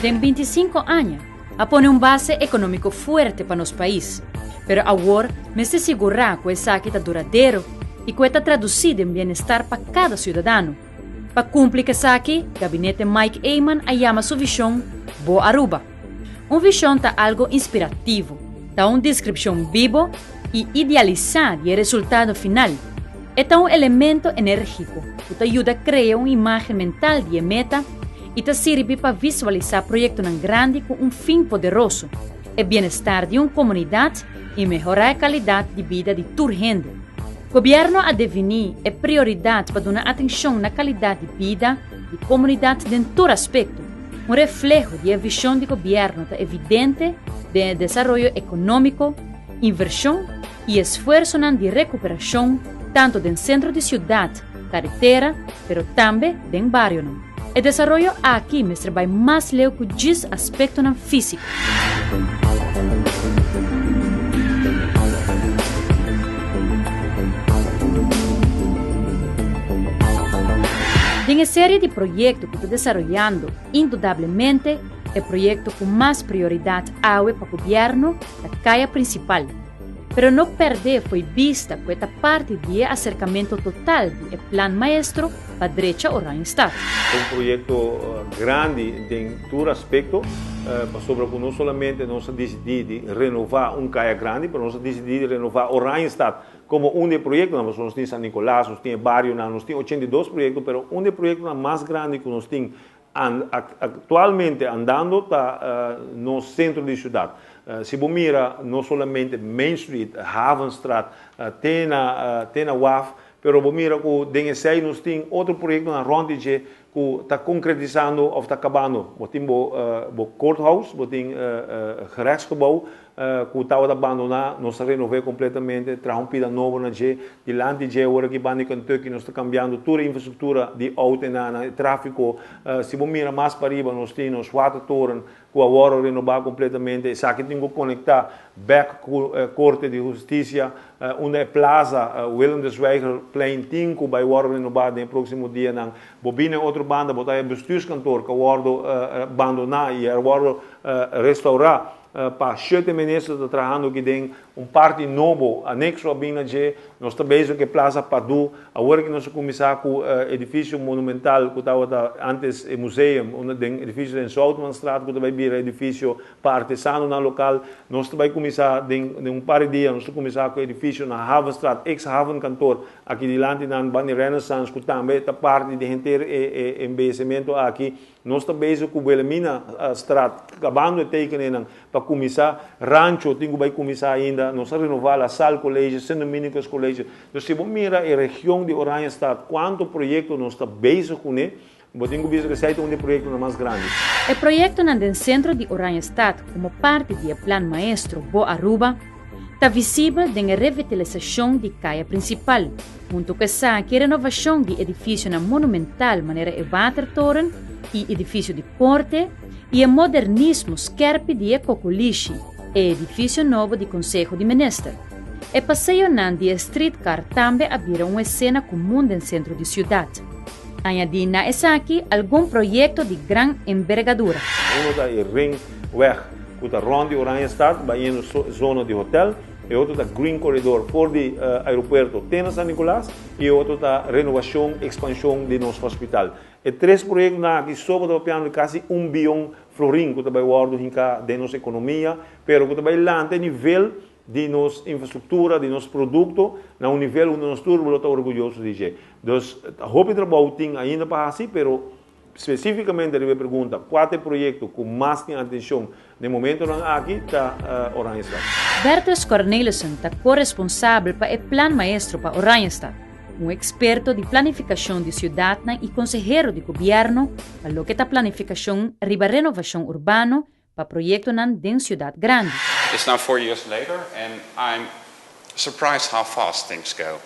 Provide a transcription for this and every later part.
Den 25 aña a pone un base economico fuerte pa nos pais, pero awor mester sigura cu esaki ta duradero y cu e ta traduci den bienestar pa cada ciudadano. Pa cumpli cu esaki, Gabinete Mike Eman a yama su vision Bo Aruba. Un vision ta algo inspirativo, ta un descripcion bibo y idealisa di e resultado final. E ta un elemento energico cu ta yuda crea un imagen mental di e meta y ta sirbi pa visualisa proyectonan grandi cu un fin poderoso, e bienestar di un comunidad y mehora e calidad di bida di tur hende. Gobierno a defini e prioridad pa duna atencion na calidad di bida di comunidad den tur aspecto. Un refleho di e vision di gobierno ta evidente den e desaroyo economico, inversion y esfuerzonan di recuperacion tanto den centro di ciudad, caretera, pero tambe den barionan. E desaroyo aki mester bai mas leu cu djis aspectonan fisico. Den e serie di proyecto cu ta desaroyando, indudablemente e proyecto cu mas prioridad awe pa gobierno ta Caya Principal. Pero no perde fo'i bista cu e ta parti di e acercamento total di e Plan Maestro pa drecha Oranjestad. Ta un proyecto grandi den tur aspecto, pasobra cu no solamente nos a dicidi di renova un caya grandi, pero nos a dicidi di renova Oranjestad como un di e proyectonan, pasobra nos tin San Nicolas, nos tin e barionan, nos tin 82 proyecto, pero un di e proyectonan mas grandi cu nos tin actualmente andando ta nos centro di ciudad. Si bo mira no solamente Main Street, Havenstraat, te na te na waf, pero bo mira cu den esey nos tin otro proyectonan rond di dje cu ta concretisando of ta cabando. Bo tin bo bo courthouse, bo tin gerechtsgebouw cu tabata bandona, nos a renove completamente, traha un pida nobo na dje. Dilanti dje ora ki banda di Kentucky nos ta cambiando tur e infrastructura di auto na na e trafico. Si bo mira mas pariba nos tin nos watertoren cu a worde renoba completamente. Esaki tin cu conecta bek cu Corte di Husticia unda e plaza Willem de Zwijgerplein tin cu bay worde renoba den e proximo dianan. Bo bini e otro banda bo ta haya bestuurskantoor cu a worde bandona y a worde restaura. Pa shete minister ta trahando aki den un parti nobo, anexo a bin na dje. Nos ta bezig ku e Plaza Padu. Awor ki nos a kuminsá ku edifisio monumental ku tabata antes e museum, unda den edifisio den Zoutmanstraat ku ta bai bira edifisio pa artesanonan lokal. Nos ta bai kuminsá den den un par di dia nos ta kuminsá ku edifisio na Havenstraat, ex Havenkantoor, aki dilanti nan banda di Renaissance ku tambe ta parti di henter e e embeyecemento aki. Nos ta bezig ku Wilhelmina Straat, kabando e tekeninnan pa kuminsá. Rancho tin ku bai kuminsá ainda. Nos a renová La Salle College, Sint Dominicus College. Dus si bo mira e region di Oranjestad, kuantu proyekto nos ta bezig kuné, bo tin ku bisa ku esei ta un di e proyektonan mas grandi. E proyektonan den sentro di Oranjestad komo parti di e Plan Maestro Bo Aruba ta visibel den e revitalisashon di kaya prinsipal. Hunto ku esaki e renovashon di edifisionan monumental manera e Watertoren i edifisio di Korte i e modernismo skerpi di e Kokolishi, e edifisio nobo di Konseho di Minister. E paseonan di e streetcar tambe a bira un esena komun den sentro di siudat. Añadí na esaki algun proyekto di gran embergadura. Uno ta e ringweg ku ta rònt di Oranjestad bayendo zona di hotel. E otro ta Green Corridor for di aeropuerto te na San Nicolas y e otro ta renovacion, expansion di nos hospital. E tres proyectonan aki so bo ta papiando di casi un biyon florin cu ta bay wordo hinca den nos economia, pero cu ta bay lanta e nivel di nos infrastructura, di nos producto na un nivel unda nos tur lo ta orguyoso di dje. Dus hopi trabou tin ainda pa haci, pero Spesífikamente riba e pregunta kua ta e proyekto ku mas tin atenshon den momentonan aki ta Oranjestad. Bertus Cornelissen ta koresponsabel pa e Plan Maestro pa Oranjestad, un eksperto di planifikashon di siudatnan i konsehero di gobièrnu pa loke ta planifikashon riba renovashon urbano pa proyektonan den siudat grandi. It's now four years later and I'm surprised how fast things go.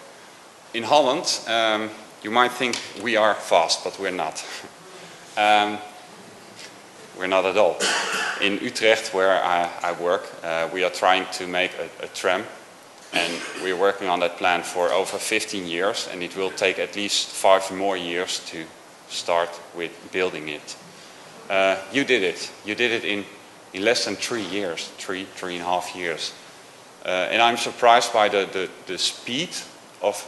In Holland you might think we are fast, but we're not. We're not at all. In Utrecht, where I, I work, we are trying to make a, a tram and we're working on that plan for over 15 years and it will take at least five more years to start with building it. You did it. You did it in less than 3 years, 3, 3.5 years. And I'm surprised by the speed of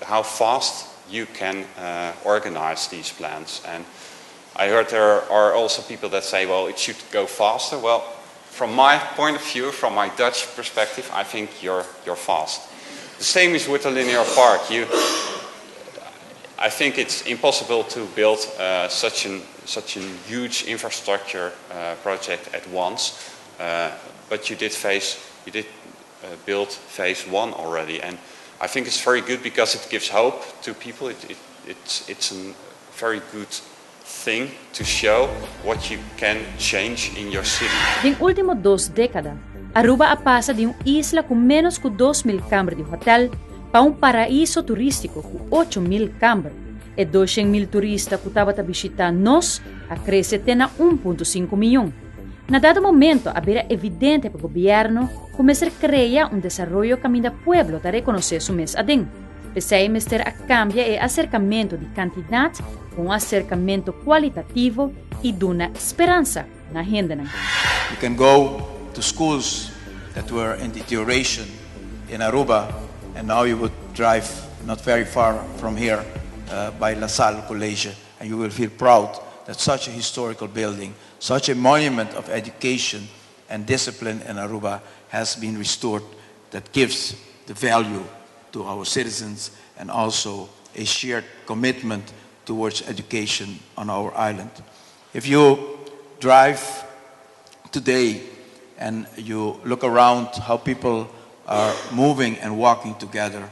how fast you can organize these plans. And I heard there are also people that say, "Well, it should go faster." Well, from my point of view, from my Dutch perspective, I think you're fast. The same is with the linear park. I think it's impossible to build such a huge infrastructure project at once. But you did build phase one already, and I think it's very good because it gives hope to people. It's a very good thing to show what you can change in your city. Den ultimo 2 decada, Aruba a pasa di un isla cu menos cu 2 mil camber di hotel pa un paraiso turistico cu 8 mil camber. E 200 mil turista cu tabata bishita nos a crece te na 1.5 miyon. Na dado momento, a bira evidente pa gobierno cuminsa crea un desaroyo caminda pueblo ta reconoce su mes aden. P'esey mester a cambia e acercamento di cantidad cu un acercamento cualitativo y duna speransa na hende. You can go to schools that were in deterioration in Aruba, and now you would drive not very far from here by La Salle College, and you will feel proud that such a historical building, such a monument of education and discipline in Aruba has been restored that gives the value to our citizens and also a shared commitment towards education on our island. If you drive today and you look around how people are moving and walking together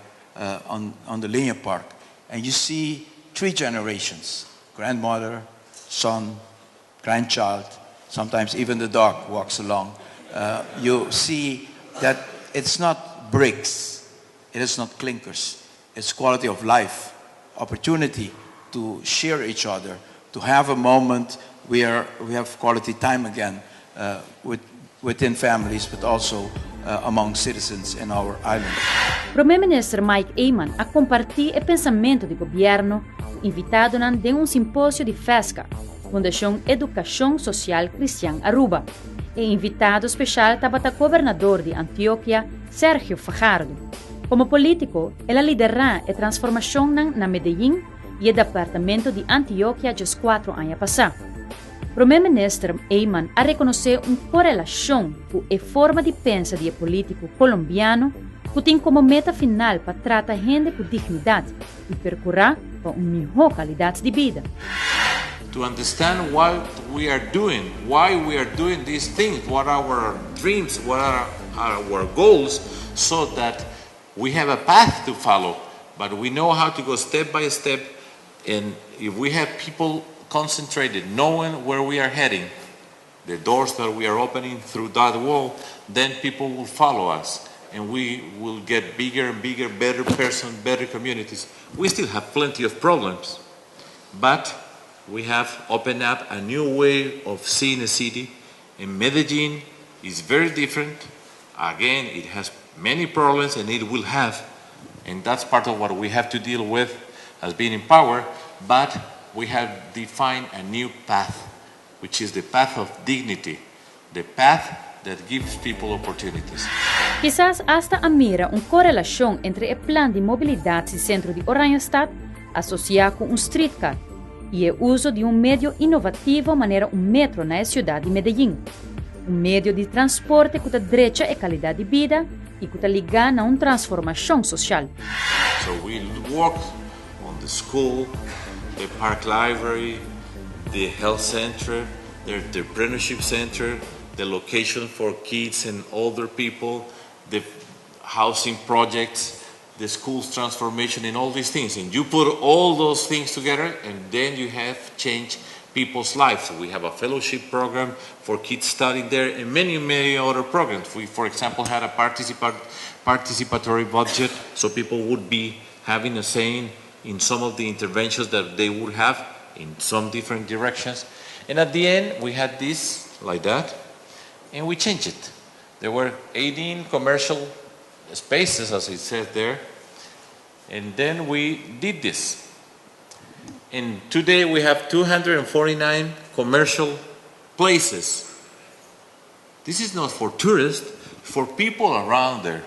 on the Linear Park, and you see three generations: grandmother, son, grandchild, sometimes even the dog walks along. You see that it's not bricks, it is not clinkers, it's quality of life, opportunity to share each other, to have a moment where we have quality time again within families, but also among citizens in our island. Prome Minister Mike Eman a comparti e pensamento di gobierno invitado na un simposio di FESCA, Fundacion Educacion Social Cristian Aruba. E invitado special tabata gobernador di Antioquia, Sergio Fajardo. Como politico, el a lidera e transformacion na Medellín y e departamento di Antioquia 14 aña pasa. Prome Minister Eman a reconoce un corelacion cu e forma di pensa di politico colombiano cu tin como meta final pa trata hende cu dignidad y percura pa un miho calidad di bida. To understand what we are doing, why we are doing these things, what are our dreams, what are our goals, so that we have a path to follow, but we know how to go step by step. And if we have people concentrated, knowing where we are heading, the doors that we are opening through that wall, then people will follow us and we will get bigger and bigger, better person, better communities. We still have plenty of problems, but we have opened up a new way of seeing a city. In Medellin is very different. Again, it has many problems and it will have, and that's part of what we have to deal with as being in power, but we have defined a new path, which is the path of dignity, the path that gives people opportunities. Kisas hasta a mira un corelacion entre e plan di mobilidad y centro di Oranjestad asocia cu un streetcar y e uso di un medio inovativo manera un metro na ciudad di Medellín. Un medio di transporte cu ta drecha e calidad di bida y cu ta liga na un transformacion social. So we worked on the school, the park library, the health center, the entrepreneurship center, the location for kids and older people, the housing projects, the school's transformation, and all these things. And you put all those things together, and then you have changed people's lives. We have a fellowship program for kids studying there, and many, many other programs. We, for example, had a participatory budget, so people would be having a say in some of the interventions that they would have in some different directions. And at the end, we had this like that, and we changed it. There were 18 commercial spaces, as it said there, and then we did this. And today we have 249 commercial commercial places. This is not for tourists, for people around there.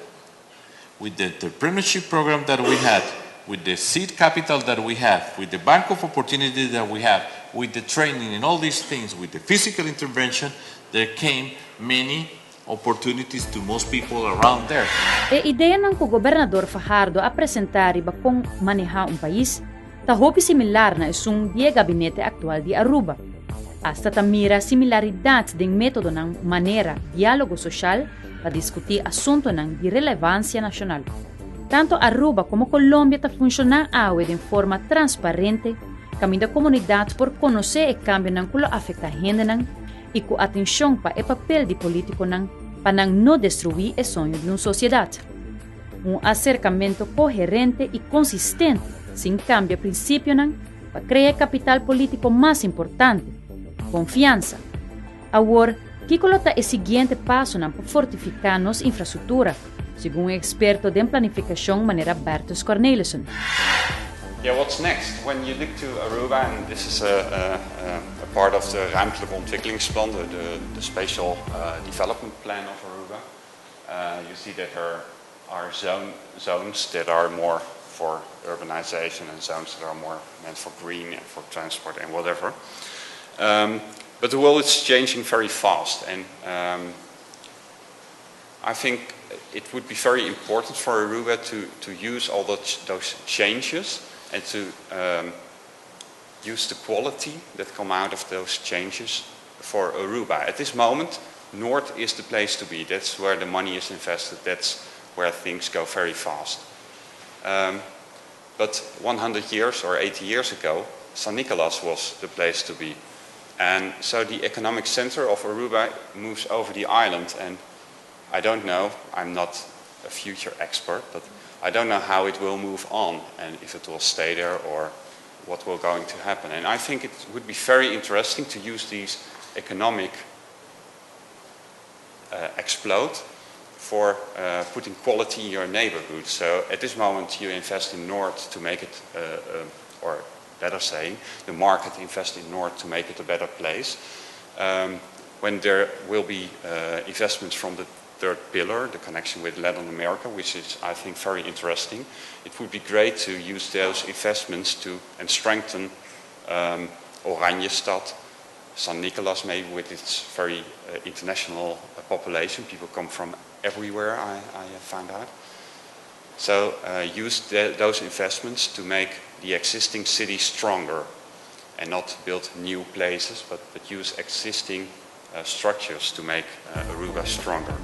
With the entrepreneurship program that we had, with the seed capital that we have, with the bank of opportunity that we have, with the training and all these things, with the physical intervention, there came many opportunities to most people around there. E ideanan ku gobernador Fajardo a presentá riba kon manehá un pais, ta hopi similar na esun di e gabinete aktual di Aruba. Asta ta mira similaridat den métodonan manera diálogo soshal pa diskutí asuntunan di relevansia nashonal. Tantu Aruba komo Colombia ta funshoná awe den forma transparente kaminda komunidat por konosé e kambionan ku lo afektá hendenan i ku atenshon pa e papel di polítikonan pa nan no destruí e soño di un sosiedat. Un aserkamentu koherente i konsistente sin kambia prinsipionan pa krea e kapital polítiko mas importante, konfiansa. Awor, kiko lo ta e siguiente pasonan pa fortifiká nos infrastruktura, segun e eksperto den planifikashon manera Bertus Cornelissen? Yeah, what's next? When you look to Aruba, and this is a part of the Ruimtelijk Ontwikkelingsplan, the spatial development plan of Aruba, you see that there are zones that are more for urbanization and zones that are more meant for green and for transport and whatever. But the world is changing very fast, and I think it would be very important for Aruba to use all those changes and to use the quality that come out of those changes for Aruba. At this moment, North is the place to be. That's where the money is invested. That's where things go very fast. But 100 years or 80 years ago, San Nicolas was the place to be. And so the economic center of Aruba moves over the island, and I don't know, I'm not a future expert, but I don't know how it will move on and if it will stay there or what will going to happen. And I think it would be very interesting to use these economic explode for putting quality in your neighborhood. So at this moment you invest in North to make it, or better saying, the market invests in North to make it a better place. When there will be investments from the third pillar, the connection with Latin America, which is, I think, very interesting, it would be great to use those investments to and strengthen Oranjestad, San Nicolas, maybe with its very international population. People come from everywhere, I have found out. So use those investments to make the existing city stronger and not build new places, but use existing structures to make Aruba stronger.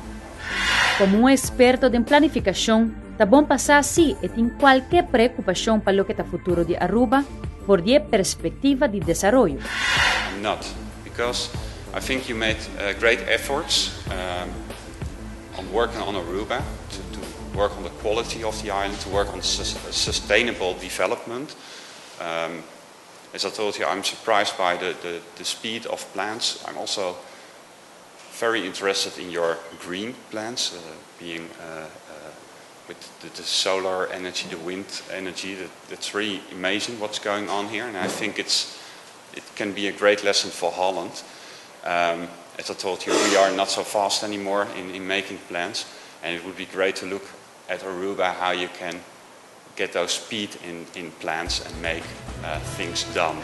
Komo un eksperto den planifikashon, ta bon pa sa si e tin kualke preokupashon pa loke ta futuro di Aruba for di perspektiva di desaroyo. I'm not, because I think you made great efforts on working on Aruba, to work on the quality of the island, to work on sustainable development. As I told you, I'm surprised by the speed of plans. I'm also very interested in your green plans, being with the solar energy, the wind energy. That's really amazing what's going on here, and I think it can be a great lesson for Holland. As I told you, we are not so fast anymore in making plans, and it would be great to look at Aruba, how you can get those speed in plans and make things done.